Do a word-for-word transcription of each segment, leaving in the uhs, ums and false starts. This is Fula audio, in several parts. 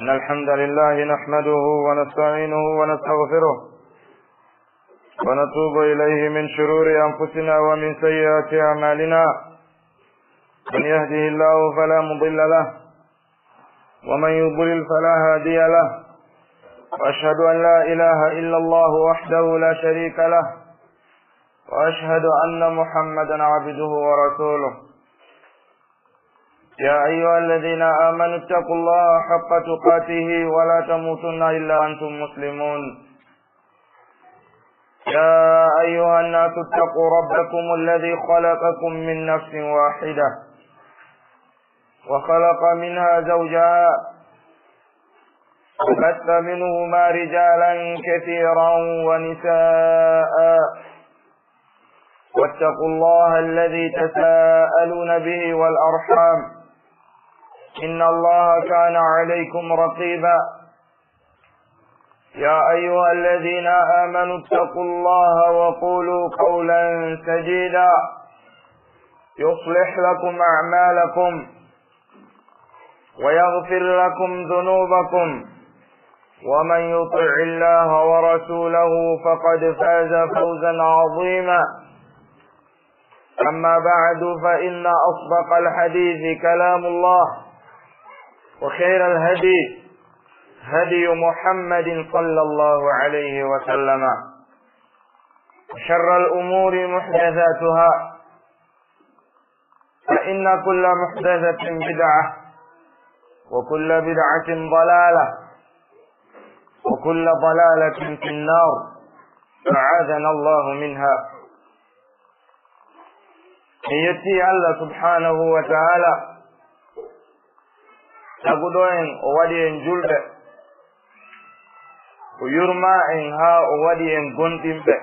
إن الحمد لله نحمده ونستعينه ونستغفره، ونتوب إليه من شرور أنفسنا ومن سيئات أعمالنا. من يهده الله فلا مضل له، ومن يضلل فلا هادي له. وأشهد أن لا إله إلا الله وحده لا شريك له، وأشهد أن محمدا عبده ورسوله. يا أيها الذين آمنوا اتقوا الله حق تقاته ولا تموتن إلا أنتم مسلمون. يا أيها الناس اتقوا ربكم الذي خلقكم من نفس واحدة وخلق منها زوجها وبث منهما رجالا كثيرا ونساء، واتقوا الله الذي تساءلون به والأرحام، إن الله كان عليكم رقيبا. يا أيها الذين آمنوا اتقوا الله وقولوا قولا سديدا، يصلح لكم أعمالكم ويغفر لكم ذنوبكم، ومن يطع الله ورسوله فقد فاز فوزا عظيما. أما بعد، فإن أصدق الحديث كلام الله، وخير الهدي هدي محمد صلى الله عليه وسلم، وشر الأمور محدثاتها، فإن كل محدثة بدعة، وكل بدعة ضلالة، وكل ضلالة في النار، أعاذنا الله منها. En yetti Allah subhanahu wa ta'ala, taguɗo en, o waɗi en julɓe, o yurma en haa o waɗi en gonɗinɓe.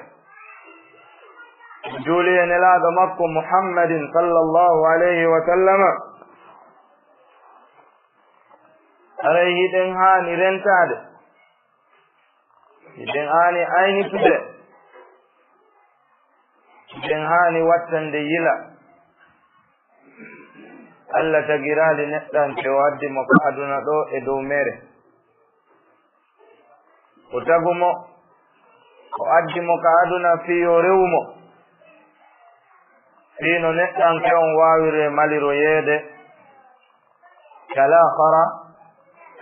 Juuli e nelaaɗo makko Muhammadin sallallahu alayhi wa sallama. Haray hiɗen haani rentaade, hiɗen haani aynitude, hiɗen haani wattande yila. Allah tagiraali neɗɗanke, o addi mo ka aduna ɗo e dow meere. O tagu mo, o addi mo ka aduna fii yo rewu mo, fii no neɗɗanke on waawiree maliroyeede ka laakhara,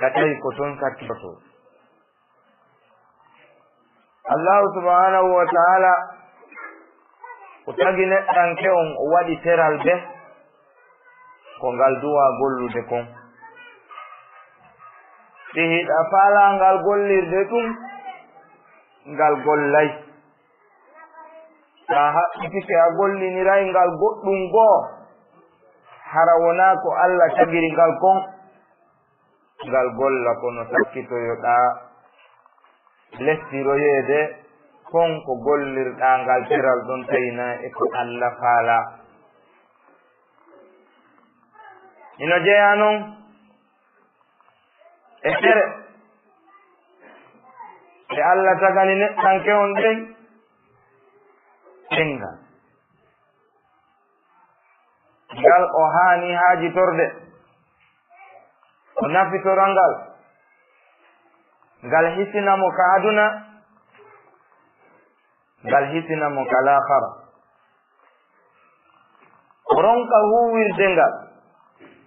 ka tawi ko ton sakkitotoo. Allahu subhanahu wa ta'ala o tagi neɗɗanke on, o waɗi teral be ko ngal duwa gollude kon. Si hiɗa faalaa ngal gollirde ɗum, ngal gollay. Si a haɓɓitike a golliniray ngal goɗɗum goo, hara wonaa ko Allah tagiri ngal kon, ngal golla ko no sakkitoyoɗaa lestiroyeede kon ko gollirɗaa ngal teral ɗon, tawi na e ko Allah faalaa. Hino jeyaa non e tere ɗe Allah tagani neɗɗanke on ɗen, ɗen ngal. Ngal o haani haajitorde, o nafitora ngal, ngal hisina mo ka aduna, ngal hisina mo ka laakhara. O ronka huuwirde ngal,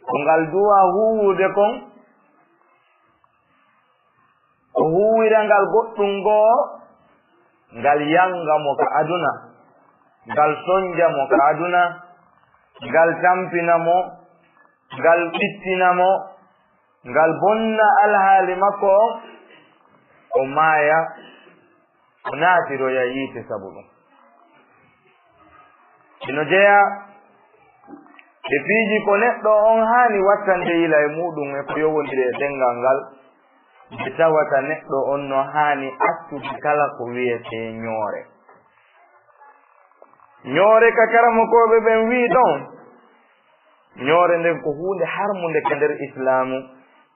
ko ngal duwa huuwude kon, o huuwira ngal goɗɗum goo, ngal yanga mo ka aduna, ngal sonja mo ka aduna, ngal tampina mo, ngal ɓittina mo, ngal bonna alhaali makko on, o maaya, o naatiroya yiite sabu ɗum. Hino jeyaa e piiji ko neɗɗo on haani wattande yila e muuɗum e ko yowondiri e ɗenngal ngal, nde tawata neɗɗo on no haani accude kala ko wiyetee ñoore. Ñoore ka karamokooɓe ɓen wi'i ɗon, ñoore nden ko huunde harmunde ka nder Islaamu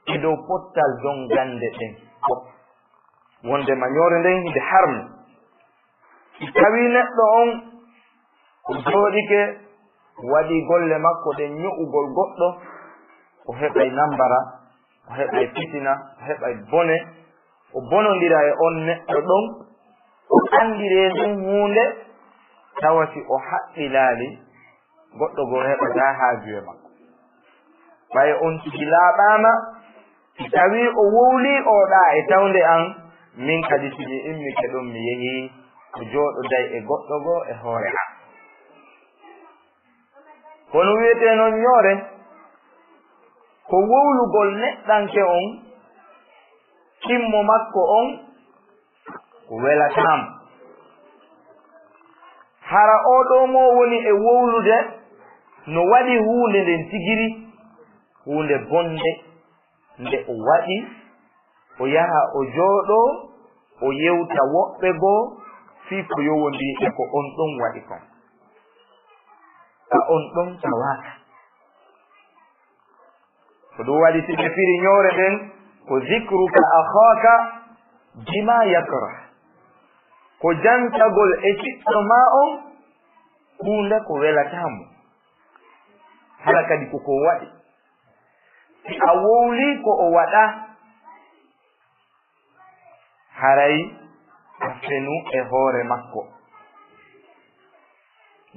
e dow pottal dongannde ɗen fof. Wondema ñoore nden hinde harmi. Si tawii neɗɗo on o jooɗike, waɗii golle makko ɗen ño'ugol goɗɗo, o heɓay nambara, o heɓay fitina, o heɓay bone, o bonondira e on neɗɗo ɗon, o anndire ndun huunde, tawa si o haɓɓilaali, goɗɗo goo heɓataa haaju e makko. Ɓay on tigi laaɓaama, si tawii o wowlii oo ɗaa e tawnde an, min kadi si mi immike ɗon mi yehii, o jooɗoday e goɗɗo goo e hoore an. Kono wi'etee non ɲoore, ko wowlugol neɗɗanke on, kimmo makko on, ko welataa mo. Hara oo ɗoo mo woni e wowlude, no waɗi huunde nden tigiri, huunde bonde, nde o waɗi, o yaha o jooɗoo, o yewta woɓɓe goo, fii ko yowondii e ko on ɗon waɗi kon. Ka on ɗon tawaaka. Ko ɗum waɗi si ɓe firi ɲoore nden, ko zikruka akhaka bima yakrah. Ko jantagol e siɗɗo maa on huunde ko welataa mo. Hara kadi ko ko waɗi. Si a wowlii ko o waɗaa, haray a fenu e hoore makko.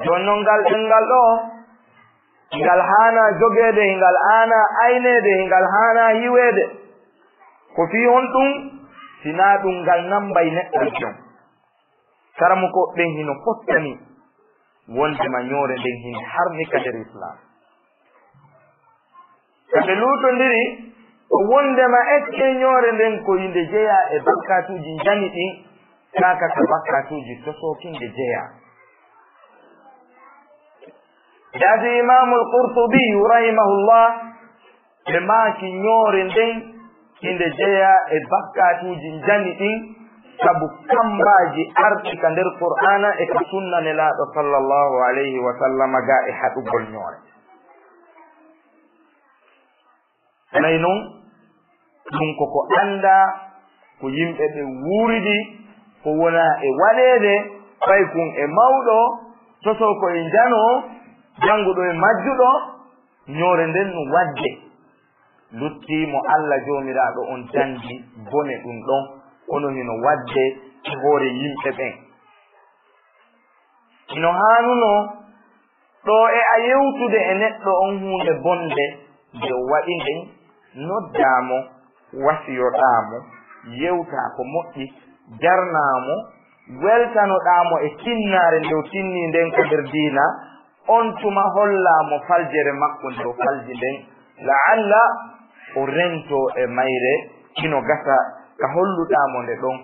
Jooni non ngal ɗemngal ɗoo, ngal haanaa jogeede, ngal haanaa ayneede, ngal haanaa hiweede. Ko fii honɗum? Sinaa ɗum ngal nammbay neɗɗanke on. Karamokooɓe ɓen hino fottani wondema ɲoore nden hino harmi ka nder Islaam. Ka ɓe luutondiri, ko wondema eske ɲoore nden ko inde jeyaa e bakkaatuuji njani ɗin, kaa ka bakkaatuuji tosooki nde jeyaa. Jaati Imaamul Qurtubi rahimahullah, ɓe maaki ɲoore nden hinde jeyaa e bakkaatuuji njani ɗin, sabu kammbaaji arɗi ka nder Qur'aana e ka sunna Nelaaɗo sallallahu alayhi wa sallam gaa e haɗugol ɲoore. Nay non, ɗum ko ko anndaa, ko yimɓe ɓe wuuridi, ko wonaa e waɗeede, fay kun e mawɗo, tosoo ko e njano, jannguɗo e majjuɗo, ɲoore nden no waɗde. Luttii mo Alla Joomiraaɗo on danndi bone ɗum ɗon, kono hino waɗde e hoore yimɓe ɓen. Hino haanunoo ɗoo e a yewtude e neɗɗo on huunde bonde, nde o waɗi nden, noddaa mo, wasiyoɗaa mo, yewtaa ko moƴƴi, jarnaa mo, weltanoɗaa mo e tinnaare nde o tinnii nden ka nder diina, on tuma hollaa mo faljere makko nde o falji nden, la'alla o rentoo e mayre, hino gasa ka holluɗaa mo nde ɗon,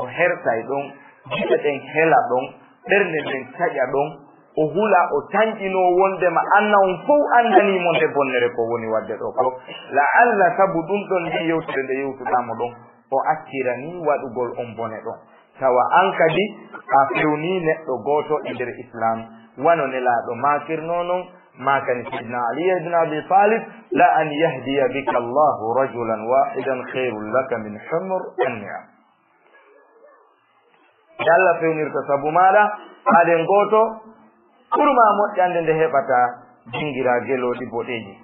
o hertay ɗon, gite ɗen hela ɗon, ɓernde nden taƴa ɗon, o hula, o tanƴinoo wondema anna on fow anndanii mo nde bonnere ko woni waɗde ɗoo ko. La'alla sabu ɗum ɗon nde yewtere nde yewtuɗaa mo ɗon, o acciranii waɗugol on bone ɗon. Tawa an kadi a fewnii neɗɗo gooto e nder Islaam, wano Nelaaɗo maakirnoo non, maakani Sayyidina Ali ibn Abi Talib, "La an yahdiya bika Allahu rajulan wahidan khayrun laka min humri an-ni'am." Nde Allah fewnirta sabu maaɗa, aaden gooto, ɓurmaa moƴƴande nde heɓataa dingiraa gelooɗi boɗeeji.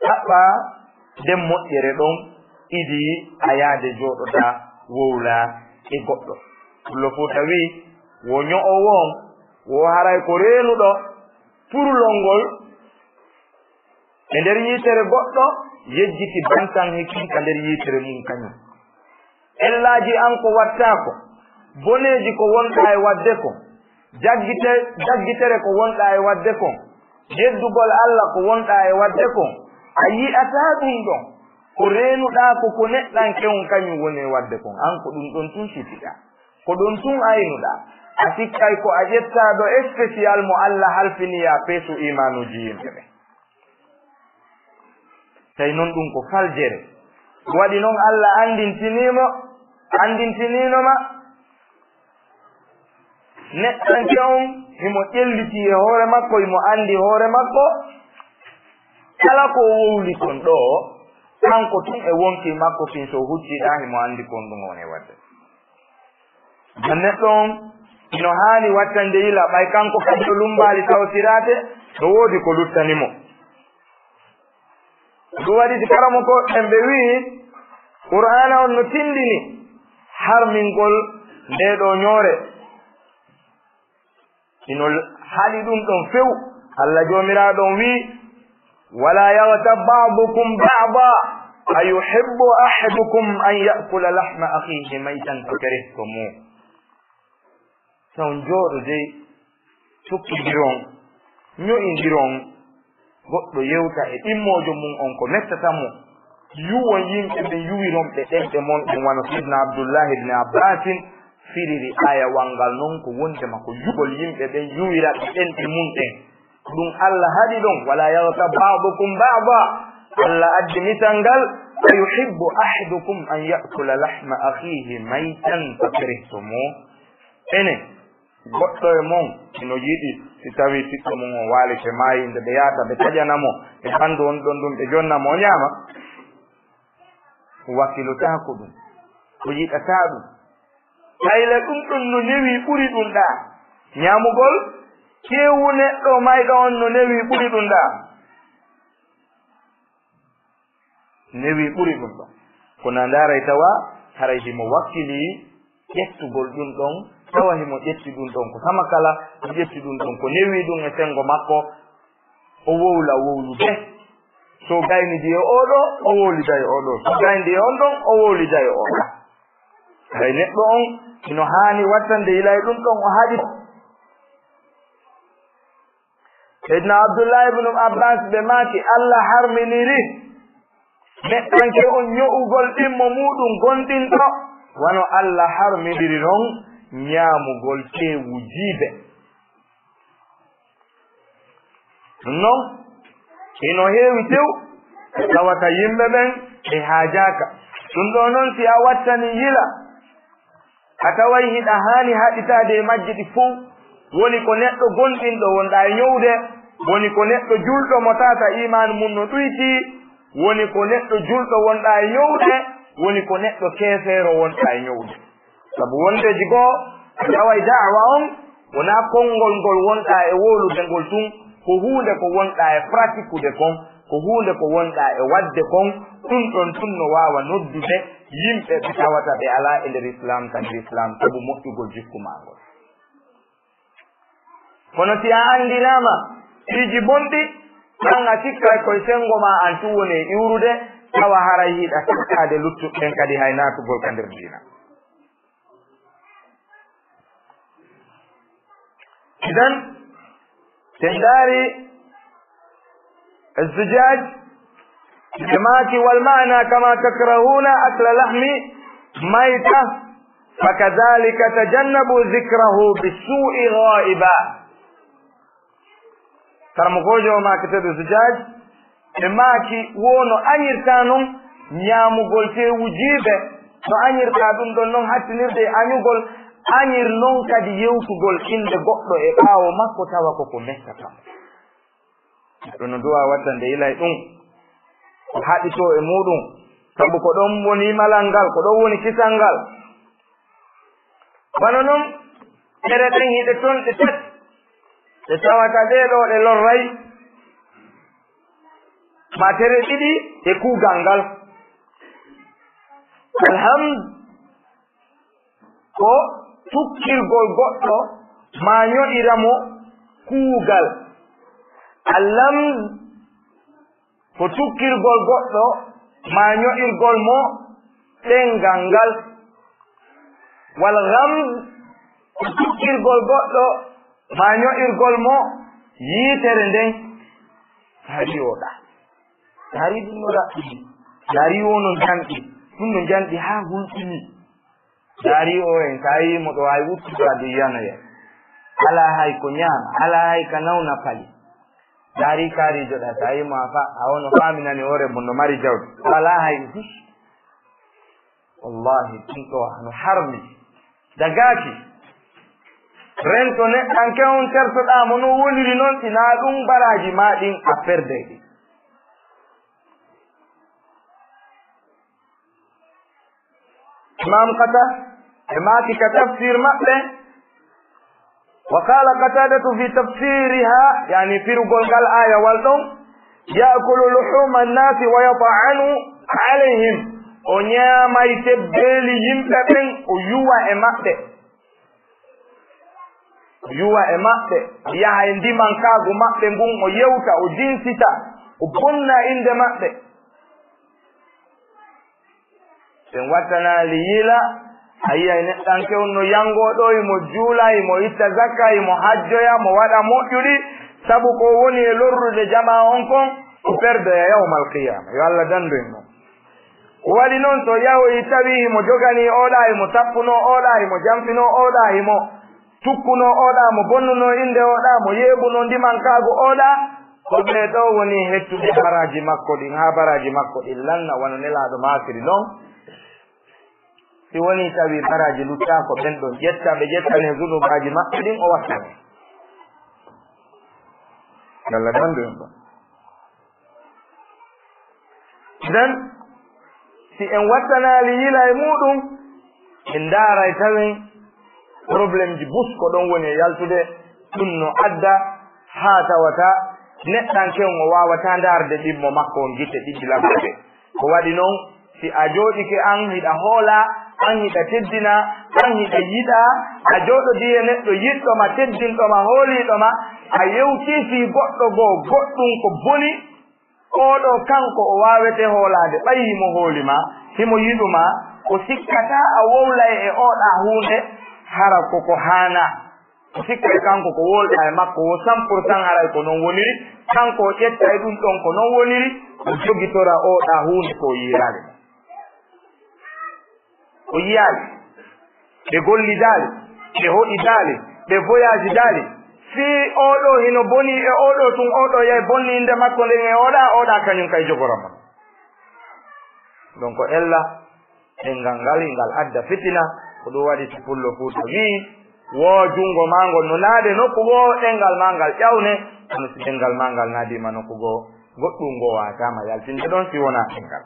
Haɓɓaa nden moƴƴere ɗon, idi a yaade jooɗoɗaa wowlaa e goɗɗo. Pullo Fuuta wi'i, wo ɲo'owo on, wo haray ko reenuɗo purlol ngol e nder yiitere goɗɗo, yejjiti bantan hekin ka nder yiitere mum kaɲum. Ellaaji an ko wattaako, boneeji ko wonɗaa e waɗde kon, jaggite-, jaggitere ko wonɗaa e waɗde kon, yeddugol Alla ko wonɗaa e waɗde kon, a yi'ataa ɗum ɗon. Ko reenuɗaa ko, ko neɗɗanke on kaɲum woni e waɗde kon, an ko ɗum ɗon tun sifiɗaa. Ko ɗon tun aynuɗaa. A sikkay ko a ƴettaaɗo spécial mo Alla halfini ya peesu iimaanuuji yimɓe ɓen. Tawi non ɗum ko faljere. Waɗi non Alla anndintinii mo, anndintiniino ma. Neɗɗanke on himo ƴellitii e hoore makko, himo anndi hoore makko. Kala ko o wowli kon ɗoo, kanko tun e wonkii makko kin so hucciɗaa, himo anndi kon ɗum o woni waɗde. Ngam neɗɗo on hino haani wattande yila, ɓay kanko kadi o lummbaali taw siraate, no woodi ko luttani mo. Ɗum waɗi si karamokooɓe ɓen ɓe wi'i, Qur'aana on no tindini harmingol ndee ɗoo ñoore. Hino haɗi ɗum ɗon few. Allah Joomiraaɗo on wi'i, "Wala yaghtab ba'dukum ba'da, ayuhibbu ahadukum an ya'kula lahma akhihi maytan fakarihtumuh." Taw jooɗodee, tokkindiron, ño'indiron, goɗɗo yewta e ɗimmoojo mun on ko mettata mo. Yuwon yimɓe ɓen yuwiron ɓe ɗemɗe mon ɗen, wano Sidna Abdullahi ibn Abbasin firiri aayawal ngal non, ko wondema ko yuwol yimɓe ɓen yuwira ɓe ɗemɗe mun ɗen. Ɗum Allah haɗi ɗon, "Wala yaghtab ba'dukum ba'da." Allah addi misal ngal, "Ayuhibbu ahadukum an ya'kula lahma akhihi maytan fakarihtumuh." Enen, goɗɗo e mon hino yiɗi, si tawii ɓiɗɗo mum on waalike maayinde, ɓe yaata ɓe taƴana mo e ɓanndu on ɗon ɗum, ɓe jonna mo, o ñaama? O wakkilotaako ɗum, o yiɗataa ɗum. Kayla ɗum ɗum no newii ɓuri ɗum ɗaa. Ñaamugol teewu neɗɗo mayɗo on no newii ɓuri ɗum ɗaa. Newii ɓuri ɗum ɗon. Kono a ndaaray tawa haray himo wakkilii ƴettugol ɗum ɗon, tawa himo ƴetti ɗum ɗon ko sama kala, o ƴetti ɗum ɗon ko newii ɗum e senngo makko, o wowla wowlude. So gaynidii e oo ɗoo, o wowlida e oo ɗoo. So gaynidii e on ɗon, o wowlida e oo ɗoo. Haray neɗɗo on hino haani wattande yila e ɗum ɗon, o haɗi. Seydina Abdullahi ibnu Abbas ɓe maaki, Allah harminiri neɗɗanke on ño'ugol ɗimmo muuɗum gonɗinɗo, wano Allah harminiri non ñaamugol teewu jiibe. Ɗum non, hino heewi tew, tawata yimɓe ɓen ɓe haajaaka. Ɗum ɗoo non, si a wattani yila, a taway hiɗa haani haɗitaade e majji ɗi fow. Woni ko neɗɗo gonɗinɗo wonɗaa e ñowde, woni ko neɗɗo julɗo mo tata iimaan mum no ɗuyti, woni ko neɗɗo julɗo wonɗaa e ñowde, woni ko neɗɗo keefeero wonɗaa e ñowde. Sabu wondeeji goo, a taway da'wa on wonaa konngol ngol wonɗaa e wowlude ngol tun, ko huunde ko wonɗaa e pratikude kon, ko huunde ko wonɗaa e waɗde kon, ɗum ɗon tun no waawa noddude yimɓe ɓe tawata ɓe alaa e nder Islaam, ka nder Islaam, sabu moƴƴugol jikku maa ngol. Kono si a anndinaama piiji bonɗi, an a sikkay koye senngo maa an tun woni e iwrude, tawa haray hiɗa sakkaade luttuɓe ɓen kadi hay naatugol ka nder diina. Idan, si en ndaari الزجاج ɓe maaki, والمعنى كما تكرهون أكل لحم ميتة فكذلك تجنبوا ذكره بالسوء غائبا. Karamokoojo o maaki teɓe Zujaj, ɓe maaki wo no añirta non ñaamugol teewu jiibe, no añirta ɗum ɗon non hattinirde e añugol, añir non kadi yewtugol innde goɗɗo e ɓaawo makko tawa ko ko mettata mo. Neɗɗo no duwa wattande yilay ɗum, ko haɗitoo e muuɗum, sabu ko ɗon woni malal ngal, ko ɗon woni kisal ngal. Wano non, tere ɗen hiɗe ton ɗe tati, ɗe tawata ɗee ɗoo ɗe lorray, ma tere ɗiɗi e kuugal ngal. Alhamd ko tukkirgol goɗɗo maa ño'ira mo kuugal. Allamd ko tukkirgol goɗɗo maa ño'irgol mo ɗenngal ngal. Wal ghamd ko tukkirgol goɗɗo maa ño'irgol mo yiitere nden. Hari o ɗa. Hari ɗum no raɓɓiɗi. Hari o no janɗi. Ɗum no janɗi haa hulɓini. Daari o en, so a yii mo ɗo, hay wuttude a duyyanoya. Alaa hay ko ñaama, alaa hay ka nawna pali. Daari kaariijo ɗa, so a yii mo a fa-, a ono faaminani hoore mum no mari jawdi. Alaa hay dus. Wallahi, ɗum ɗo hano harmi. Dagaaki. Rento neɗɗanke on tertoɗaa mo no woniri non, si naa ɗum baraaji maa ɗin a perday ɗi. Imam Qata, e maaki ka tafsir maɓɓe, wa qala Qatadatu fi tafsiriha, yani firugol ngal ayawal ɗon, يأكل لحوم الناس ويطعن عليهم. O ñaamay tebbeeli yimɓe ɓen, o yuwa e maɓɓe. O yuwa e maɓɓe, o yaha e ndimankaagu maɓɓe ngun, o yewta, o jinsita, o bonna innde maɓɓe. Si en wattanaali yila, a yi'ay neɗɗanke on no yangoo ɗoo, himo juula, himo itta zakka, himo hajjoya, mo waɗa moƴƴuɗi, sabu ko woni e lorrude jamaa on kon, o perdoya yawmal qiyaama. Yo Alla dandu en ɗon. Ko waɗi non, so yahoyi tawi himo joganii oɗa, himo tappunoo oɗa, himo jamfinoo oɗa, himo tukkunoo oɗa, mo bonnunoo innde oɗa, mo yeeɓunoo ndimankaagu oɗa, ko ɓee ɗoo woni hettuɓe baraaji makko ɗin, haa baraaji makko ɗin lanna, wano Nelaaɗo maakiri non. Si wonii tawi baraaji luttaa ko ɓen ɗon ƴetta, ɓe ƴettane zunubaaji maɓɓe ɗin, o wattane. Yo Alla dandu en ɗon. Nden, si en wattanaali yila e muuɗum, en ndaaray tawen probleemji bus ko ɗon woni e yaltude, ɗum no adda haa tawata neɗɗanke on o waawataa ndaarde ɗimmo makko on gite ɗiɗi laɓɓuɗe. Ko waɗi non, si a jooɗike an hiɗa hoolaa, an hiɗa teddinaa, an hiɗa yiɗaa, a jooɗodii e neɗɗo yiɗɗo ma, teddinɗo ma, hooliiɗo ma, a yewtii fii goɗɗo goo goɗɗum ko boni, oo ɗoo kanko o waawete hoolaade, ɓay himo hooli ma, himo yiɗu ma, o sikkataa a wowlay e oo ɗaa huunde, hara ko ko haanaa. O sikkay kanko ko wowlɗaa e makko woo cent pour cent haray ko non woniri, kanko o ƴettay ɗum ɗon ko non woniri, o jogitora oo ɗaa huunde ko o yiiraade mo. O yiyaali, ɓe gollidaali, ɓe hoɗidaali, ɓe voyage daali, fii oo ɗoo hino bonii e oo ɗoo tun, oo ɗoo yahi bonni innde makko nden e oo ɗaa, oo ɗaa kañum kay jogora mo. Donc, ella, ɗemngal ngal, ngal adda fitina, ko ɗum waɗi si Pullo Fuuta wi'i, woo junngo maa ngol no naade nokku goo, ɗemngal maa ngal ƴawne, kono si ɗemngal maa ngal naadiima nokku goo, goɗɗum ngoo waataama yaltinde ɗon si wonaa ɗemngal.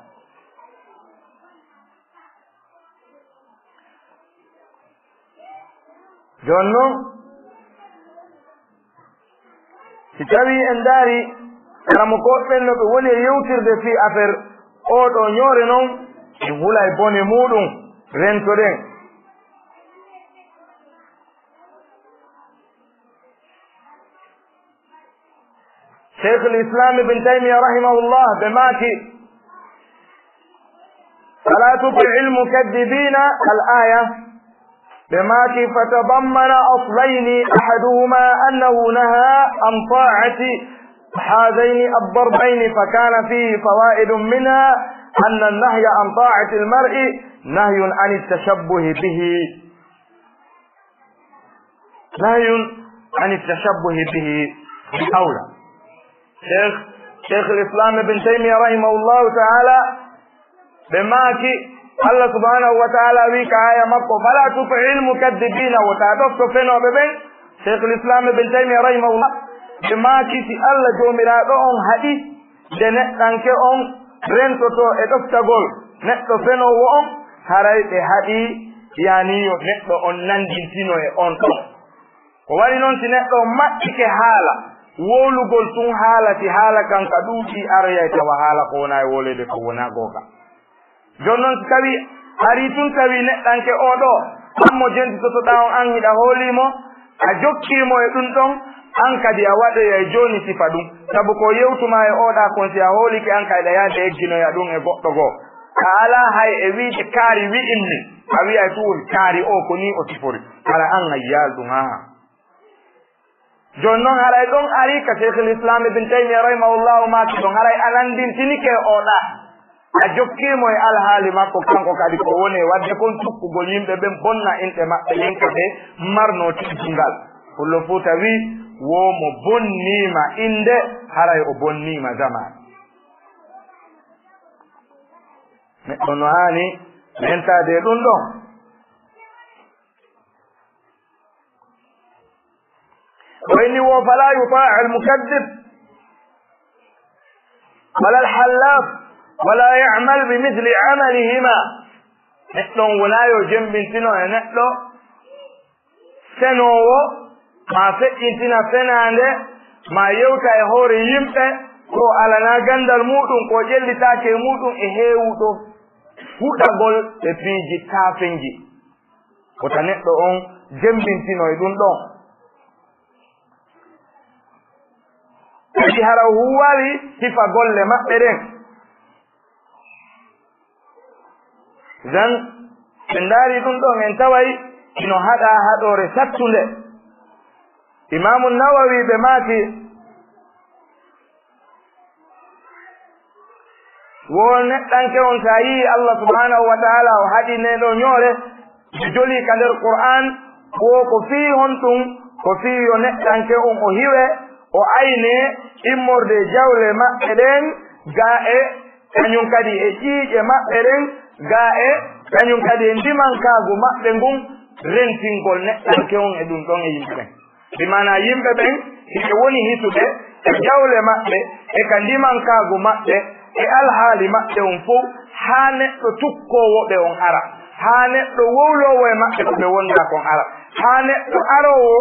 Jooni non, si tawii en ndaari karamokooɓe ɓen no ɓe woni e yewtirde fii affaire oo ɗoo ñoore non, en hulay bone muuɗum, rentoɗen. Cheikhul Islam Ibn Taymiyyah rahimahullah ɓe maaki, فلا تطع المكذبين الآية. Ɓe maaki, فتضمن أصلين، أحدهما أنه نهى عن طاعة هذين الضربين، فكان فيه فوائد، منها أن النهي عن طاعة المرء نهي عن التشبه به. نهي عن التشبه به بالأولى. Cheikh, Cheikhul Islam Ibn Taymiyyah rahimahullahu ta'ala, ɓe maaki, Allah subhanahu wa ta'ala wi'i ka aaya makko, فلا تطع المكذبين, wota ɗofto fenooɓe ɓen. Cheikhul Islam Ibn Taymiyyah rahimahullah, ɓe maaki, si Allah Joomiraaɗo on haɗi nde neɗɗanke on rentotoo e ɗoftagol neɗɗo fenoowo on, haray ɓe haɗi, yaani yo neɗɗo on nanndintino e on ɗon. Ko waɗi non si neɗɗo on maɓɓike haala, wowlugol tun haala, si haala kan ka ɗuuɗii aroyay tawa haala ko wonaa e wowleede ko wonaa goonga. Jooni non, si tawii arii tun tawii neɗɗanke oo ɗoo, an mo jentitotoɗaa on, an hiɗa hoolii mo, a jokkii mo e ɗun ɗon, an kadi a waɗoyay jooni sifa ɗun. Sabu ko yewtu maa e oo ɗaa kon, si a hoolike an kay, ɗa yaade egginoya ɗun e goɗɗo goo. A alaa hay e wiide kaari wi'immi, a wi'ay tun woni kaari oo ko nii o sifori. Hara an a yiyaali ɗun, haa. Jooni non, haray ɗon arii ka Cheikhul Islam Ibn Taymiyyah rahimahullahu maaki ɗon, haray a nanndintinike oo ɗaa. A jokkii mo e alhaali makko, kanko kadi ko woni e waɗde kon, cukkugol yimɓe ɓen, bonna inɗe maɓɓe ɗen ka ɓe marnoo teddungal. Pullo Fuuta wi'i, wo mo bonniima innde, haray o bonniima jamaa. Neɗɗo no haani rentaade e ɗun ɗon. Ko inni wo, فلا يطاع المكذب ولا الحلاف ولا يعمل بمثل عملهما. Neɗɗo on wonaa yo jemmbintino e neɗɗo fenoowo, maa feƴƴintina fenaande, maa yewta e hoore yimɓe, ko alanaa ganndal muuɗum, ko ƴellitaake e muuɗum e heewuɗo huɗagol e piiji taafenji. Wota neɗɗo on jemmbintino e ɗum ɗon. Kadi hara o huuwali sifa golle maɓɓe ɗen. Zan, ɓe ndaari ɗum ɗon, en taway ino haɗa haɗoore sattunde. Imaamu Nawawi ɓe maaki, wo neɗɗanke on, so a yii Allah subhanahu wa ta'ala o haɗi nde ɗo ñoore, ɓe joli ka nder Qur'an, wo ko fii honɗum? Ko fii yo neɗɗanke on o hiwe, o ayne immorde e jawle maɓɓe ɗen, ga e kañum kadi e ƴiiƴe maɓɓe ɗen, ga e kañum kadi e ndimankaagu maɓɓe ngun, rentingol neɗɗanke on e ɗum ɗon e yimɓe ɓen. Bi maanaa yimɓe ɓen hiɓe woni hisuɓe e jawle maɓɓe, e ka ndimankaagu maɓɓe, e alhaali maɓɓe on fow, haa neɗɗo tukkoowo ɓe on ara, haa neɗɗo wowloowo e maɓɓe ko ɓe wondaa kon ara, haa neɗɗo aroowo,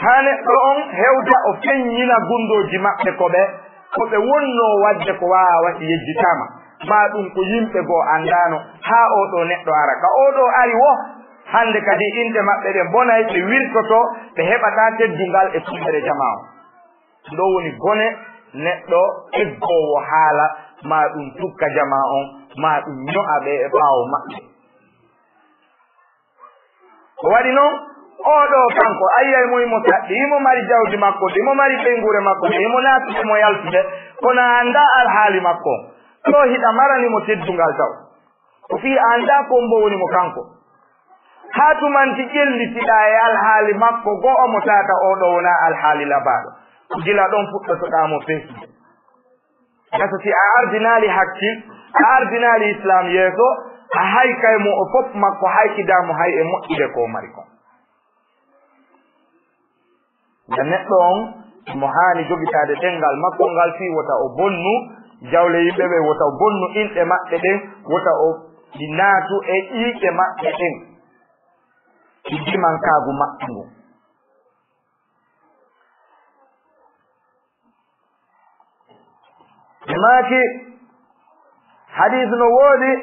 haa neɗɗo on hewta o feññina gundooji maɓɓe ko ɓe, ko ɓe wonnoo waɗde ko waawaa waɗi yejjitaama, maa ɗum ko yimɓe goo anndaano haa oo ɗoo neɗɗo ara. Ka oo ɗoo ari wo, hannde kadi inɗe maɓɓe ɗen bonay, ɓe wirtoto, ɓe heɓataa teddungal e sunnere jamaa on. Ɗoo woni bone neɗɗo eggoowo haala, maa ɗum tukka jamaa on, maa ɗum ño'a ɓe e ɓaawo maɓɓe. Ko waɗi non, oo ɗoo kanko, a yi'ay mo himo saɗɗi, himo mari jawdi makko, himo mari ɓeynguure makko, himo naatude, himo yaltude, kono a anndaa alhaali makko. Ɗoo hiɗa marani mo teddungal taw. Ko fii a anndaa ko mbo woni mo kanko. Haa tumanti ƴellitiɗaa e alhaali makko go'o mo tata oo ɗoo wonaa alhaali labaaɗo. Ko gila ɗon fuɗɗotoɗaa mo fesude. Gasa si a ardinaali hakkil, a ardinaali Islaam yeeso, a haykay mo o fof makko, haykidaa mo hay e moƴƴude ko o mari kon. Nde neɗɗo on mo haani jogitaade ɗemngal makko ngal fii wota o bonnu jawle yimɓe ɓe, wota o bonnu inɗe maɓɓe ɗen, wota o ɗi naatu e ƴiiƴe maɓɓe ɗen, e ndimankaagu maɓɓe ngun. Ɓe maaki, hadiis no woodi,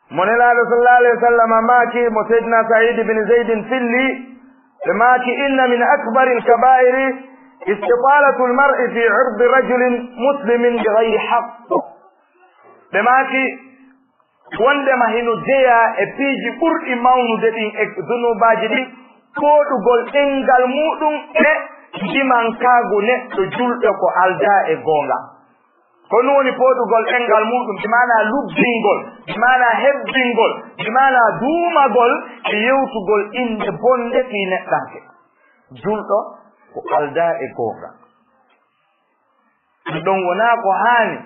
mo Nelaaɗo sallallahu alayhi wa sallam maaki, mo Seydina Sa'iid ibn Zaydin filli, ɓe maaki, "Inna min akbaril kabaa'iri istitaalatu al-mar'i fi irdi rajulin muslimin bi ghayri haqq." Ɓe maaki, wondema hino jeyaa e piiji ɓurɗi mawnude ɗin e zunubaaji ɗin, pooɗugol ɗemngal muuɗum e ndimankaagu neɗɗo julɗo ko aldaa e goonga. Ko ɗum woni pooɗugol ɗemngal muuɗum, bi maanaa lubbingol, bi maanaa hebbingol, bi maanaa duumagol e yewtugol innde bonnde fii neɗɗanke julɗo ko aldaa e goonga. Ɗum ɗon wonaa ko haani.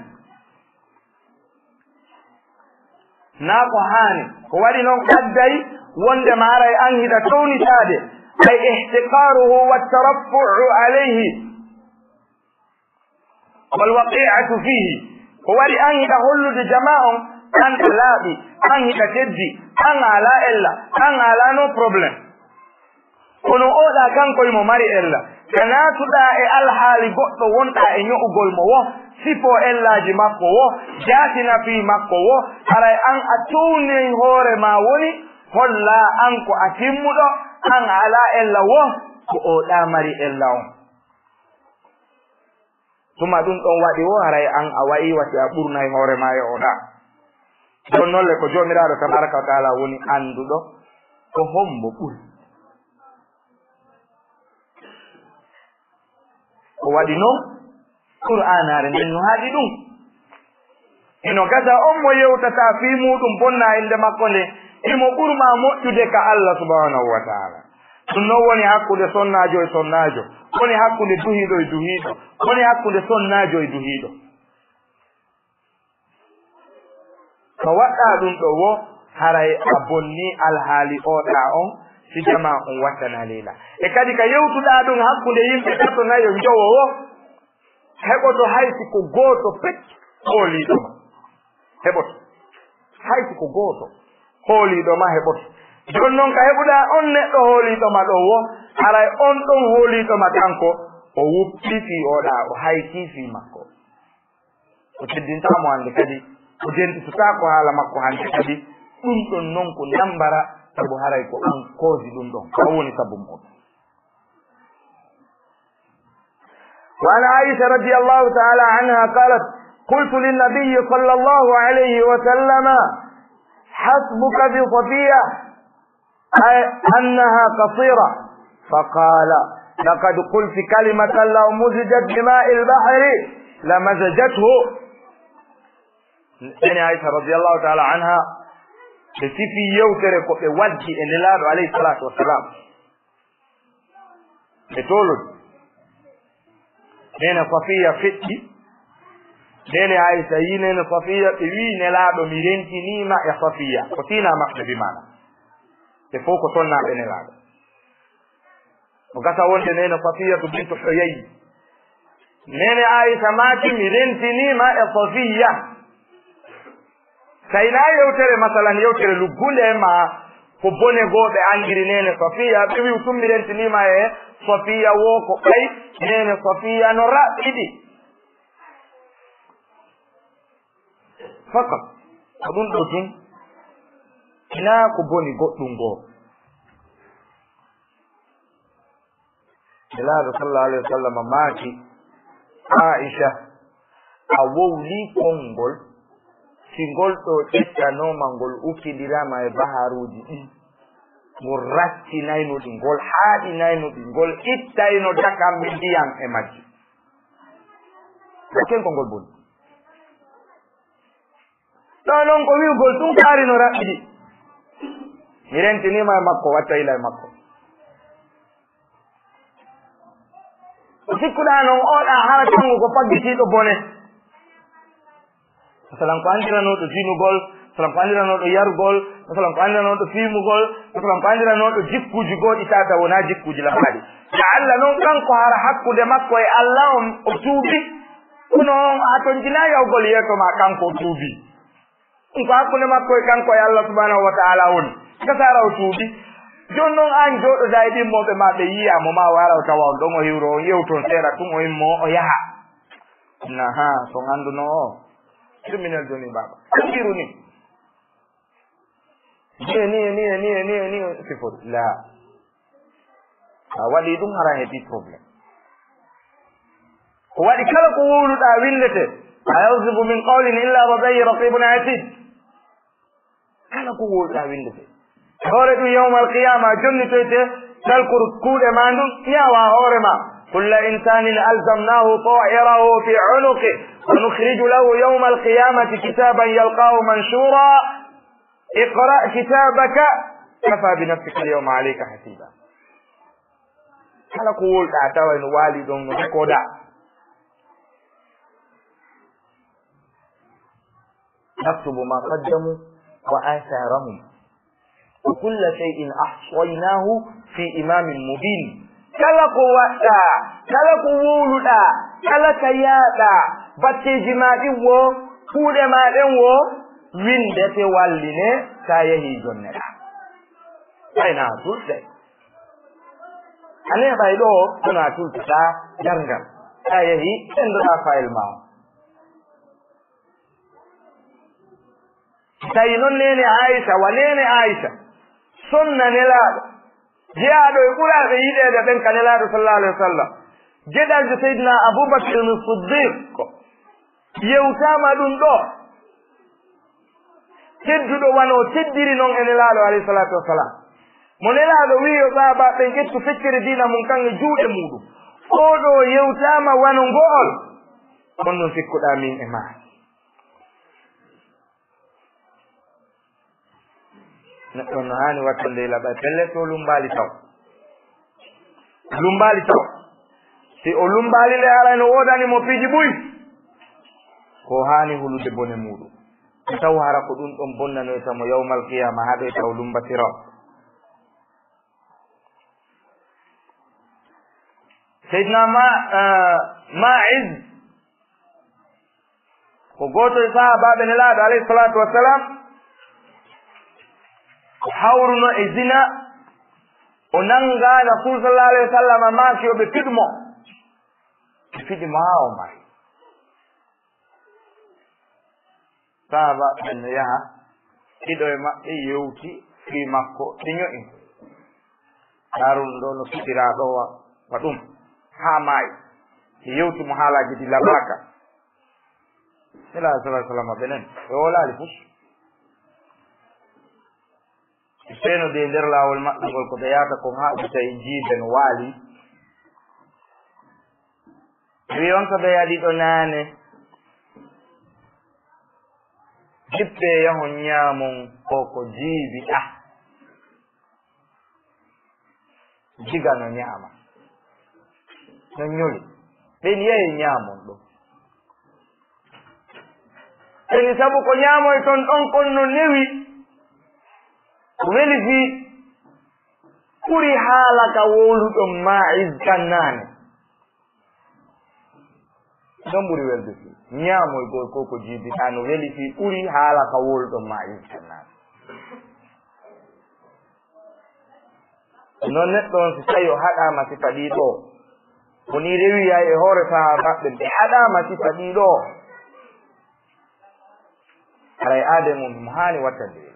Naa ko haani. Ko waɗi non adday wondema haray an hiɗa townitaade, ay ihtiqaaruhu wa taraffu'u alayhi wal waqi'atu fihi. Ko waɗi an hiɗa hollude jamaa on, an a laaɓi, an hiɗa teddi, an a alaa ella, an a alaa no problème. Kono oɗa kanko himo mari ella. Ka naatuɗaa e alhaali goɗɗo wonɗaa e ño'ugol mo wo, sifoo ellaaji makko wo, jaatina fii makko wo, haray an a townay hoore maa woni, hollaa an ko a timmuɗo, an a alaa ella wo, ko oɗa mari ella on. Tuma ɗum ɗon waɗi wo, haray an a wayi wati a ɓurnay hoore maa e oɗa. Ɗon nolle ko Joomiraaɗo tabaaraka wa taala woni annduɗo ko hombo ɓuri. Ko waɗi non, Qur'aanaare nden no haɗi ɗum. Hino gasa on mo yewtata fii muuɗum bonna innde makko nde, himo ɓurma moƴƴude ka Allah subhanahu wa taala. Ɗum non woni hakkunde sonnaajo e sonnaajo, woni hakkunde duhiiɗo e duhiiɗo, woni hakkunde sonnaajo e duhiiɗo. Ko waɗɗaa ɗum ɗo wo, haray a bonnii alhaali oɗa on, si jamaa on wattanaali la. E kadi ka yewtuɗaa ɗum hakkunde yimɓe tato nayo njowo wo, heɓoto hay si ko gooto pet hooliiɗo ma. Heɓoto. Hay si ko gooto hooliiɗo ma heɓoto. Jooni non ka heɓuɗaa on neɗɗo hooliiɗo ma ɗo wo, haray on ɗon hooliiɗo ma kanko, O wuppi fii oo ɗaa, o hayti fii makko. O teddintaa mo hannde kadi, o dentitotaako haala makko hannde kadi. Ɗum ɗon non ko nambara, sabu haray ko an koosi ɗum ɗon. Ko woni sabu muuɗum. وعن عائشة رضي الله تعالى عنها قالت: قلت للنبي صلى الله عليه وسلم: حسبك في صفية أي أنها قصيرة، فقال: لقد قلت كلمة لو مزجت بماء البحر لمزجته. Nene Aisha radiyallahu ta'ala anha, ɓe sifi yewtere ko ɓe waddi e Nelaaɗo alayhi salatu wassalam. Ɓe toolodi. Nene Safiya feƴƴi. Nene Aisha yi Nene Safiya, ɓe wi Nelaaɗo: "Mi rentiniima e Safiya." Ko tiina maɓɓe bi maana. Ɓe fof ko sonnaaɓe Nelaaɗo. O gasa wonde Nene Safiya to bintu Huyay. Nene Aisha maaki: "Mi rentiniima e Safiya." Tawi na yewtere, masalan, yewtere luggunde ma ko bone goo ɓe anndiri Nene Safiya, ɓe wi'u tun mi rentiniima e Safiya woo ko ɓay Nene Safiya no raɓɓiɗi. Fakat, ko ɗum ɗo tun, hinaa ko boni goɗɗum goo. Nelaaɗo sallallahu alayhi wa sallam maaki, Aisha, a wowli konngol, si ngol ɗo ƴettanooma, ngol ukkidiraama e baharuuji ɗin, ngol rattinayno ɗi, ngol haaɗinayno ɗi, ngol ittayno dakammi ndiyan e majji. Ken ko ngol boni. Ɗo non ko wi'ugol tun kaari no raɓɓiɗi. Mi rentiniima e makko, watta ila e makko. Ko sikkuɗaa non, oo ɗaa hara kanko ko faggitiiɗo bone. Masalan, ko anndiranooɗo dinugol, masalan, ko anndiranooɗo yarugol, masalan, ko anndiranooɗo fiimugol, masalan, ko anndiranooɗo jikkuuji gooɗi tata wonaa jikkuuji laɓaaɗi. Ya Allah non kanko hara hakkunde makko e Allah on o tuubi. Kono on a tonjinaa yahugol yeeso maa kanko o tuubi. Ɗum ko hakkunde makko e kanko e Allah subhanahu wa ta'ala woni. Kasaara o tuubi. Jooni non aan jooɗodaa e ɗimmooɓe maa ɓe yi'a mo maa wara o tawa on ɗon o hiwro on yewton seeɗa tun o immo o yaha. Naha, so on annduno o. Criminel jooni baaba. Anndiru ni. Ni e ni e ni e ni e ni e ni e sifori. La. A waɗi ɗum hara heɓi problème. Ko waɗi kala ko wowluɗaa winndete. Ma yalfizu min qawlin illa ladayhi raqibun atid. Kala ko wowluɗaa winndete. Hoore ɗum yawmal qiyama jonnitoyte talkuru kuuɗe ma ndun ñaawa hoore ma. Kulla insanin alzamnahu ta'irahu fi unuqi wa nukhriju lahu yawmal qiyamati kitaban yalqahu manshura. Iqra kitabaka kafa bi nafsika al yawma alayka hasiba. Kala ko wowluɗaa tawa no waali ɗon no rekoda. Naktubu ma qaddamu wa atharahum. Wa kulla shay'in ahsaynahu fi imamin mubin. Kala ko waɗɗaa, kala ko wowluɗaa, kala ka yaaɗaa, batteeji maa ɗin wo, kuuɗe maa ɗen wo, winndete walline, sa yehii jonneɗaa. Ɓay na a tulɗe. A neeɓay ɗoo, kono a tultataa darngal. Sa yehii, ɓenndoɗaa fayil maa on. Tawi noon neene Aisha, wa neene Aisha, sonna Nelaaɗo, jeyaaɗo e ɓuraaɓe yiɗeede ɓen ka Nelaaɗo sallallahu alayhi wa sallam, geɗaljo Seydina Abubakar Siddiq, yewtaama ɗum ɗo, tedduɗo wano teddiri noon e Nelaaɗo alayhi salatu wa salam. Mo Nelaaɗo wi'i yo sahaabaaɓe ɓen ƴettu feccere diina mum kan e juuɗe muuɗum. Oo ɗoo yewtaama wano ngo'ol. On ɗum sikkuɗaa min e maa. Neɗɗo no haani wattande ila ɓay pelle to lumbaali taw. Lumbaali taw. Si o lumbaali le haray no woodani mo piiji buy. Ko haani hulude bone muuɗum. Taw hara ko ɗum ɗon bonnanoyta mo yawmal qiyaama haa ɗo taw lumbatiro. Seydina Ma-, eh, Ma'iz ko gooto e sahaabaaɓe Nelaaɗo alayhi salatu wa salam. O hawruno e zina. O nannga Rasul sallallahu alayhi wa sallam maaki yo ɓe piɗu mo. Fiɗi mo haa o mari. Sahaaba ɓen no yaha, ɗiɗo e maɓɓe yewti fii makko, ɓe ño'i mo. Daaru ɗo no fitiraa ɗo wa, wa ɗum, haa maayi. Ɓe yewti mo haalaaji ɗi labaaka. Nelaaɗo sallallahu alaihi wasallam ɓenen, ɓe wowlaali fus. Ɓe seenodi e nder laawol maɓɓe ngol, ko ɓe yahata kon haa ɓe tawi jiibe no waali. Wi on ko ɓe yaɗi ɗo naane. Jippee yahon ñaamon ko ko jiibi ɗa. Jiga no ñaama. No ñoli. Ɓen yahi ñaamon ɗo. Ɓen sabu ko ñaamoy ton ɗon kon no newi. Weli fii ɓuri haala ka wowluɗon Ma'iz kan naane. Ɗon ɓuri welde fii. Ñaamoygol ko ko jiibiɗaa no weli fii ɓuri haala ka wowluɗon Ma'iz kan naane. Non neɗɗo on si tawi o haɗaama sifa ɗii ɗoo, woni rewi yaay e hoore sahaabaaɓe ɓe haɗaama sifa ɗii ɗoo, haray aaden on mo haani wattande.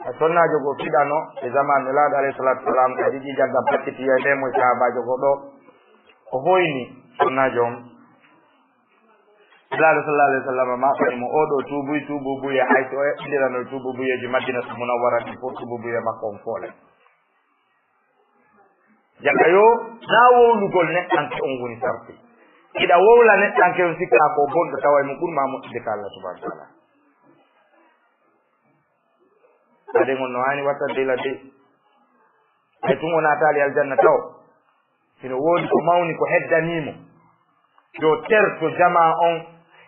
A sonnaajo goo fiɗano e zaman Nelaaɗo alayhi salaatu wa salaam, ka jiji jagga bakkiti yaay nde mo e sahaabaajo goo ɗoo, o hoyni sonnaajo on. Nelaaɗo sallallahu alaihi wasallam maafani mo, oo ɗoo tuubuy, tuububuye, hay so o eɓɓindirano e tuububuyeeji Madinatu Munawwara ɗin fof, tuububuye makko on foole. Jaka yo, naa wowlugol neɗɗanke on woni sarti. Hiɗa wowla neɗɗanke on, sikkaa ko bonɗo, tawa mo ɓuri ma moƴƴude ka Allah subhanahu wa ta'ala. Aaden on no haani wattande ila de. Hay tun o naataali aljanna taw. Hino woodi ko mawni ko heddanii mo. Yo terto jamaa on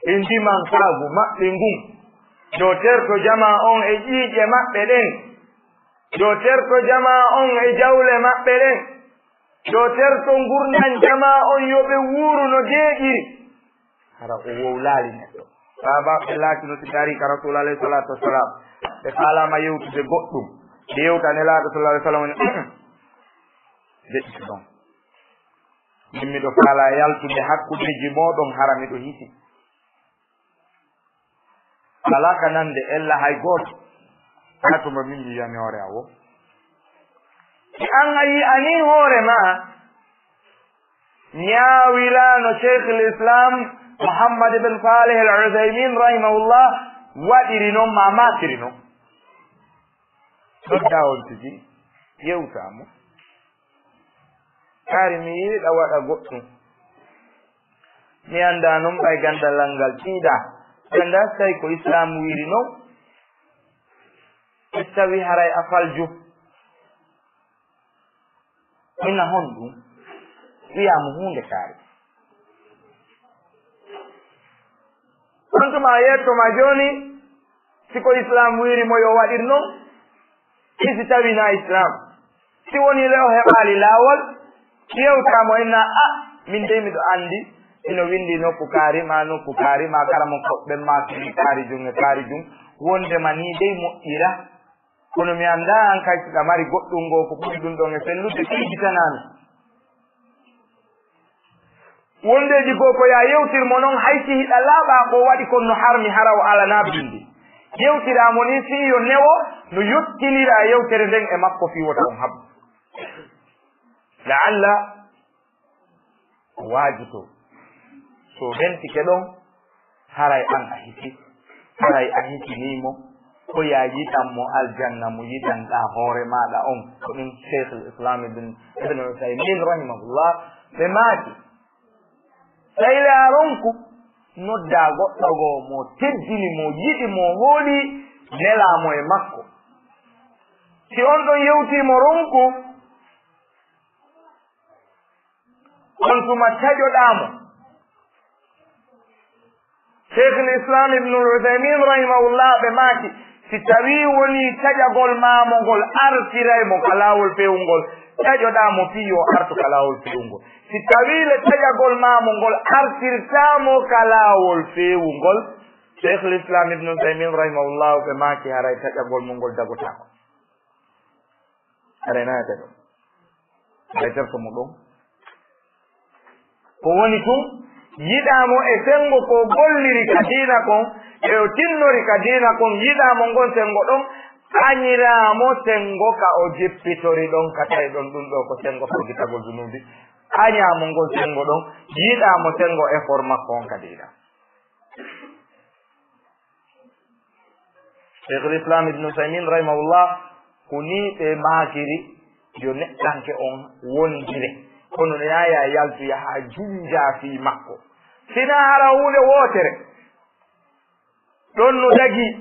e ndimankaagu maɓɓe ngun. Yo terto jamaa on e ƴiiƴe maɓɓe ɗen. Yo terto jamaa on e jawle maɓɓe ɗen. Yo terto ngurndan jamaa on, yo ɓe wuuru no deeƴiri. Hara o wowlaali neɗɗo. Sahaabaaɓe laatino si tarii ka Rasuul alayhi salaatu wa salaam. Ɓe faalaama yewtude goɗɗum. Ɓe yewta Nelaaɗo sallallahu alaihi wasallam woni, "Deƴƴitu ɗon. Min miɗo faalaa yaltude hakkundeeji mooɗon, hara miɗo hisi." Alaa ka nande ella hay gooto. Haa tuma min mi yiyani hoore a wo. Si an a yi'anii hoore maa, ñaawiraano Sheikhul Islam Muhammad ibn Salih Al-Uthaymin rahimahullah waɗiri non, maa maatiri non. Noddaa on tigi, yewtaa mo. Kaari mi yiɗa waɗa goɗɗum. Mi anndaa non ɓay ganndal ngal tiiɗaa. Mi anndaa si tawi ko Islaam wiiri non. Si tawi haray a falju. Ina honɗum? Wi'aa mo huunde kaari. On tuma a yetto ma jooni, si ko Islaam wiiri mo yo waɗir non, si si tawi na Islaam. Si woni le o heɓaali laawol, yewtaa mo inna, "A, min dey miɗo anndi, ino winndi nokku kaari ma, nokku kaari ma, karamokooɓe ma, kaari jum e kaari jum, wonndema nii dey moƴƴira." Kono mi anndaa an kay si ɗa mari goɗɗum ngoo ko ɓuri ɗum ɗon e sellude, ɓeyditanaa mi. Wondeeji goo ko yaa yewtir mo non, hay si hiɗa laaɓaa ko waɗi kon no harmi hara o alanaa binndi. Yewtiraa mo nii fii yo newo no yottinira yewtere nden e makko fii wota on haɓu. La'alla o waajitoo. So rentike ɗon, haray an a hisi. Haray a hisinii mo. Ko yaa yiɗan mo aljanna mo yiɗanɗaa hoore maaɗa on. Ko ɗum Sheikhul Islam Ibn, Ibn Uthaymin rahimahullah ɓe maaki. Tawi le a ronku, noddaa goɗɗo goo mo teddini mo, yiɗi mo, hooli, nelaa mo e makko. Si on ɗon yewtii mo ronku, on tuma taƴoɗaa mo. Sheikhul Islam Ibnul Uthaymin rahimahullah ɓe maaki, si tawii wonii taƴagol maa mo ngol artiray mo ka laawol peewungol, taƴoɗaa mo fii yo artu ka laawol peewungol. Si tawii le taƴagol maa mo ngol artirtaa mo ka laawol peewungol, Sheikhul Islam Ibnul Uthaymin rahimahullah ɓe maaki, haray taƴagol mo ngol dagotaako. Haray nayataa ɗon. Haray terto mo ɗon. Ko woni tun, yiɗaa mo e senngo ko o golliri ka diina kon, e o tinnori ka diina kon, yiɗaa mo ngon senngo ɗon, añiraa mo senngo ka o jippitori ɗon, ka tawi ɗon ɗun ɗoo ko senngo fagitagol junuubi. Añaa mo ngon senngo ɗon, yiɗaa mo senngo effort makko on ka diina. Cheikhul Islam Ibn Usaymin rahimahullah, ko nii ɓe maakiri yo neɗɗanke on wondire. Kono ne yaa yaltu yaha junja fii makko. Sinaa hara huunde wootere. Ɗon no dagii.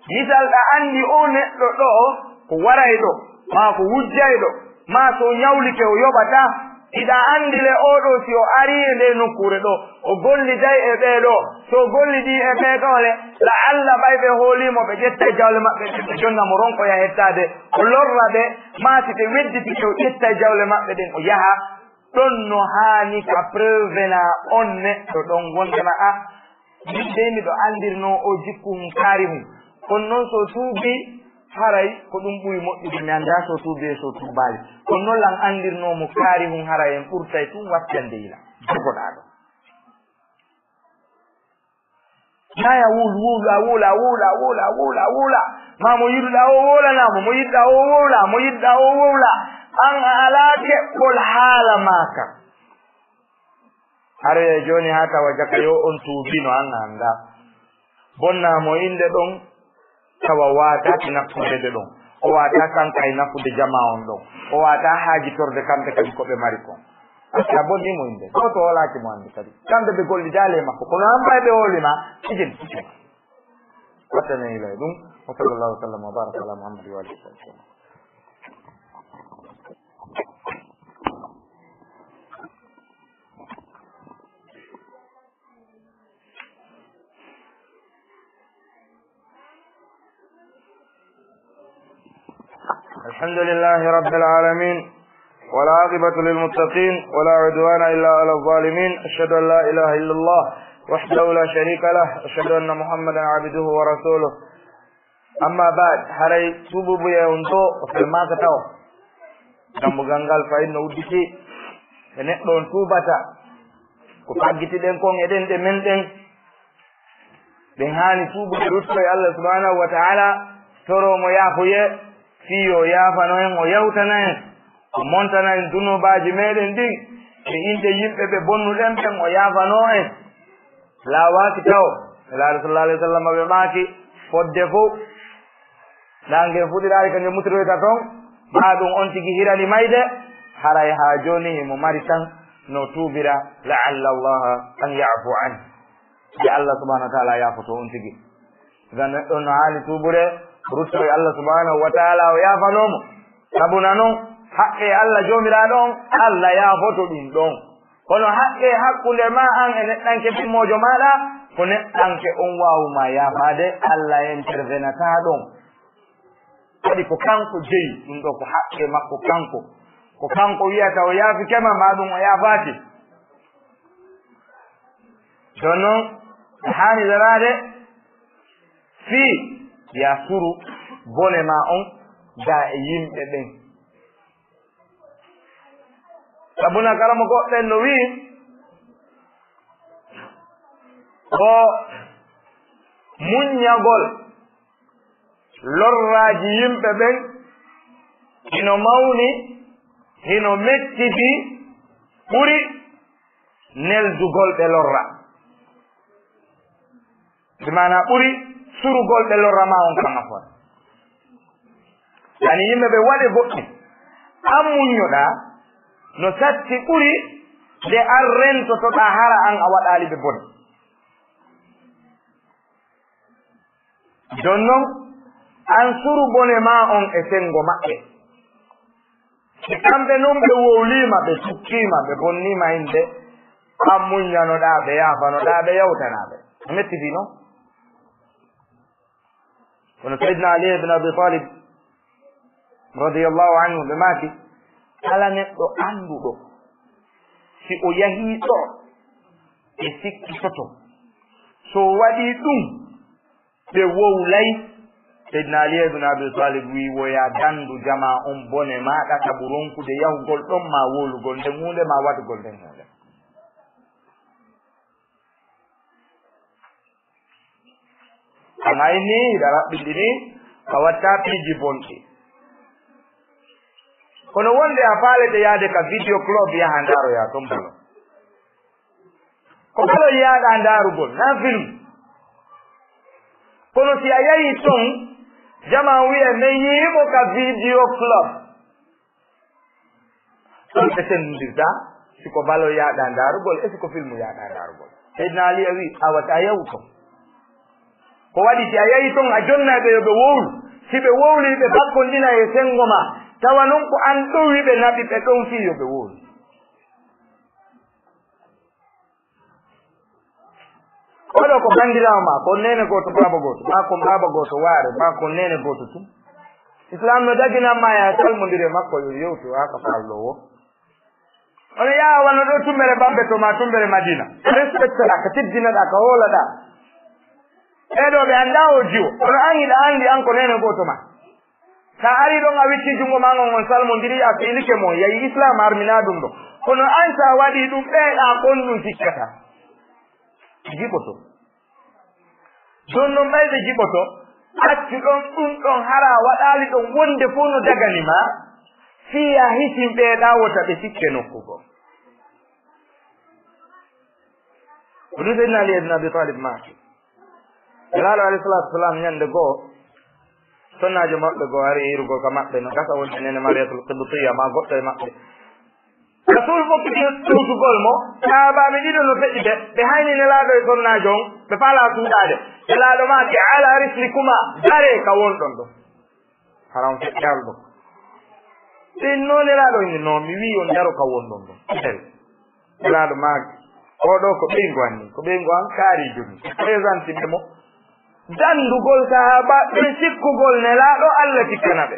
Misal, ɗa anndi oo neɗɗo ɗoo ko warayɗo, maa ko wujjayɗo, maa so o ñawlike o yoɓataa. Hiɗa anndi le oo ɗoo si o arii e ndee nokkuure ɗoo, o golliday e ɓee ɗoo. So o gollidii e ɓee ɗoo le, la'alla ɓay ɓe hoolii mo, ɓe ƴettay jawle maɓɓe ɗen, ɓe jonna mo ronkoya hettaade, o lorra ɓe, maa si ɓe wedditike o ƴettay jawle maɓɓe ɗen o yaha. Ɗon no haani ka preuvenaa on neɗɗo ɗon wondema a Min dey miɗo anndirnoo oo jikku hun kaari hun. Kono non so o tuubii, haray ko ɗun ɓuri moƴƴude. Mi anndaa so o tuubii e so o tuubaali. Kono non lan anndirnoo mo kaari hun, haray en ɓurtay tun wattande yila. Jogoɗaa ɗon. Naa ya wowlu, wowlu, a wowla, a wowla, a wowla, a wowla, a wowla, a wowla. Maa mo yiɗuɗaa oo wowlanaa mo, mo yiɗuɗaa oo wowla, mo yiɗuɗaa oo wowla. An a alaa keɓɓol haala maa kan. Aroya jooni haa tawa jaka yo on tuubino, an a anndaa. Bonnaa mo innde ɗon, tawa waataaki nafude ɗon. O waata kanko hay nafude jamaa on ɗon. O waata haajitorde kamɓe kadi ko ɓe mari kon. Parce que a bonnii mo innde. Gooto hoolaaki mo hannde kadi. Kamɓe ɓe gollidaali e makko. Kono an ɓay ɓe hooli ma, sijin, sijin. Wattane ilay ɗum. Wa sallallahu wa sallam wa baraka ala Muhammad wa alihi wa sallam. الحمد لله رب العالمين، والعاقبة للمتقين، ولا عدوان إلا على الظالمين. أشهد أن لا إله إلا الله وحده لا شريك له، أشهد أن محمدا عبده ورسوله. Amma baad, haray tuubuubuyee on ɗoo, o felmaaka taw. Dambugal ngal fayinno udditi, e neɗɗo on tuubata. Ko faggitiɗen kon e ɗenɗe men ɗen, ɗen haani tuubude, rutto e Allah subhanahu wa ta'ala, toroo mo yaafoyee, fii yo yaafano en, o yawtana en, o montana en dunuubaaji meɗen ɗin, e inɗe yimɓe ɓe bonnuɗen ɓen, o yaafanoo en. Laawaaki taw, Nelaaɗo sallallahu alayhi wa sallam ɓe maaki, fodde fow, naange fuɗiraali ka nge mutoyta ton, maa ɗum on tigi hirani mayde, haray haa jooni himo mari tan no tuubira, la'alla Allaha an ya'fu an. Nde Allah subhanahu wa ta'ala yaafoto on tigi. Ngam neɗɗo no haani tuubude, rutto e Allah subhanahu wa ta'ala, o yaafanoo mo. Sabuna non, haqqee Allah Joomiraaɗo on, Allah yaafoto ɗum ɗon. Kono haqqee hakkunde maa an e neɗɗanke ɗimmoojo maaɗa, ko neɗɗanke on waawu maa yaafaade, Allah intervenataa ɗon. Kadi ko kanko jeyi, ɗum ɗo ko haqqee makko kanko. Ko kanko wiyata o yaafike ma, maa ɗum o yaafaaki. Jooni non, haani daraade fii yaa suru bone maa on daa e yimɓe ɓen. Sabuna kala mo goɗɗen no wi'i, ko muññagol lorraaji yimɓe ɓen hino mawni, hino mettiti, ɓuri neldugol ɓe lorra. Bi maanaa ɓuri surugol ɓe lorra maa on kan afon. Yani yimɓe ɓe waɗe goɗɗum. An muññoɗaa no satti ɓuri nde an rentotoɗaa hara an a waɗaali ɓe bone. Jon non, an suru bone maa on e senngo maɓɓe. Si kamɓe non ɓe wowliima, ɓe cukkiima, ɓe bonniima innde, an muññanoɗaa ɓe, yaafanoɗaa ɓe, yawtanaa ɓe. Mettitii non? Kono Seydina Ali ibn Abi Talib, radiyallahu anhu, ɓe maaki, kala neɗɗo annduɗo, si o yahii ɗo, ɓe sikkitoto. So o waɗii ɗum, ɓe wowlay. Seydina Ali ibn Abi Talib wi'i, wo yaa danndu jamaa on bone maaɗa, sabu ronkude yahugol ɗon, maa wowlugol nden huunde, maa waɗugol nden huunde. A ŋayni, hiɗa raɓɓinɗini, a watta piiji bonɗi. Kono wonde a faalete yaade ka video club, yaha ndaaroya ton balo. Ko balo yaaɗa ndaarugol, na film. Kono si a yahi ton, jama wi'e, "Men yi'i mo ka video club." Ɗon ɓe senndirta, si ko balo yaaɗa ndaarugol, e si ko film yaaɗa ndaarugol. Seydina Ali a wi, "Awa ta yahu ton." Ko waɗi si a yahi ton, a jonnay ɓe yo ɓe wowlu. Si ɓe wowli, ɓe bakkondina e senngo ma. Tawa non ko an ɗowi ɓe, naɓi ɓe ɗon fii yo ɓe wowlu. Oɗo ko banndiraawo ma, ko neene gooto, baaba gooto, maa ko baaba gooto waare, maa ko neene gooto tun. Islam no daginan ma ya salmondire makko, yo yewtu haa ka faalɗo wo. Ono yaha wano ɗo tumbere Bambe to ma tumbere Madina. Ka respecte ɗa, ka teddina ɗa, ka hoola ɗa. Ɓee ɗo ɓe anndaa o jiwo. Kono an hiɗa anndi an ko neene gooto ma. Sa ari ɗon a wicci junngo ma ngon, on salmondiri, a fiilike mo, yahi Islam harmina ɗum ɗo. Kono an sa waɗi ɗum, ɓee ɗa kon ɗum sikkata. Jiɓoto. Ɗon non ɓay ɓe jiɓoto, accu ɗon ɗum ɗon hara waɗaali ɗon wonde fof no dagani ma, fii a hisin ɓee ɗa wota ɓe sikke nokku goo. Ko ɗum Seydina Ali ibn Abi Talib maaki. Nelaaɗo alayhi salaatu wa salaam ñande goo, sonnaajo maɓɓe goo ari hirugol ka maɓɓe, no gasa wonde nene Mariyatul Qibtiyya maa goɗɗo e maɓɓe. Rasul fokkiti ɗowtugol mo, sahaabaaɓe ɗiɗo no feƴƴi ɓe, ɓe hayni Nelaaɗo e sonnaajo on, ɓe faalaa suuɗaade. Nelaaɗo maaki, "Ala rislikuma, daree ka wonɗon ɗon." Hara on feƴƴaali ɗum. Ɓe no Nelaaɗo inni, "No, mi wi'i on daro ka wonɗon ɗon." Nelaaɗo maaki, "Oo ɗoo ko ɓeyngu an ni, ko ɓeyngu an kaari jogi." Présenté ɓe mo. Dandugol sahaaba, ɓe sikkugol Nelaaɗo, Alla sikkana ɓe.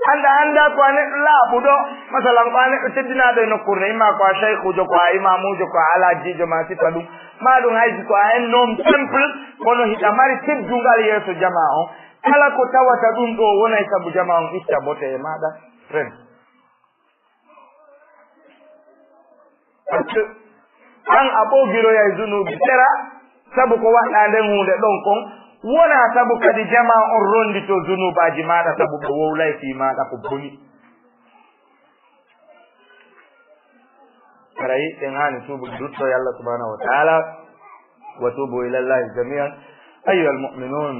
Annda, annda ko a neɗɗo laaɓuɗo, masalan, ko a neɗɗo teddinaaɗo e nokkuure, imma ko a shaykhuujo, ko a imaamuujo, ko a alhajiijo, ma sifa ɗum, ma ɗum haysi ko a un homme simple, kono hiɗa mari teddungal yeeso jamaa on. Kala ko tawata ɗum ɗo wonay sabu jamaa on itta bote e maaɗa, ren. Parce que an a ɓoogiroyay zunuubi sera, sabu ko waɗɗaa nden huunde ɗon kon, wonaa sabu kadi jamaa on rondito zunuubaaji maaɗa, sabu ɓe wowlay fii maaɗa ko boni. Haray en haani tuubude, rutto e Allah subhanahu wa ta'ala. وتوبوا إلى الله جميعا أيها المؤمنون.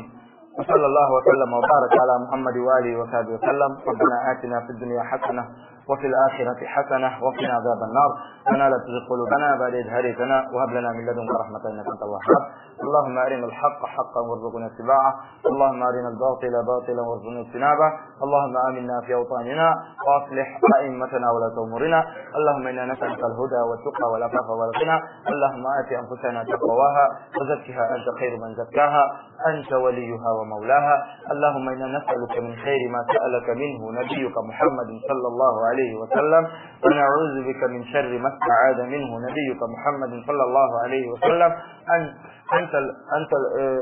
وصلى الله وسلم وبارك على محمد وآله وصحبه وسلم. ربنا آتنا في الدنيا حسنة وفي الآخرة حسنة وقنا عذاب النار. ربنا لا تزغ قلوبنا بعد إذ هديتنا وهب لنا من لدنك رحمة إنك أنت الوهاب. اللهم أرنا الحق حقا وارزقنا اتباعه. اللهم أرنا الباطل باطلا وارزقنا اجتنابه. اللهم آمنا في أوطاننا وأصلح أئمتنا وولاة أمورنا. اللهم إنا نسألك الهدى والتقى والعفاف والغنى. اللهم آت أنفسنا تقواها وزكها أنت خير من زكاها أنت وليها ومولاها. اللهم إنا نسألك من خير ما سألك منه نبيك محمد صلى الله عليه وسلم، ونعوذ بك من شر ما استعاذ منه نبيك محمد صلى الله عليه وسلم. أن-، أنت ال-، أنت ال-، آه،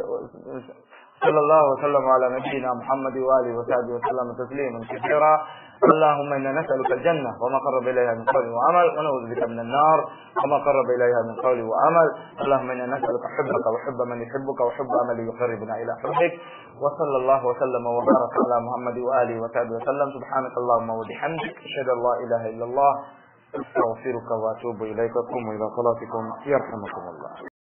صلى الله وسلم على نبينا محمد وآله وصحبه وسلم تسليما كثيرا. اللهم إنا نسألك الجنة وما قرب إليها من قول وعمل، ونعوذ بك من النار وما قرب إليها من قول وعمل. اللهم إنا نسألك حبك وحب من يحبك وحب عمل يقربنا إلى حبك. وصلى الله وسلم وبارك على محمد وآله وصحبه وسلم. سبحانك اللهم وبحمدك، أشهد أن لا إله إلا الله، أستغفرك وأتوب إليك. قوموا إلى صلاتكم يرحمكم الله.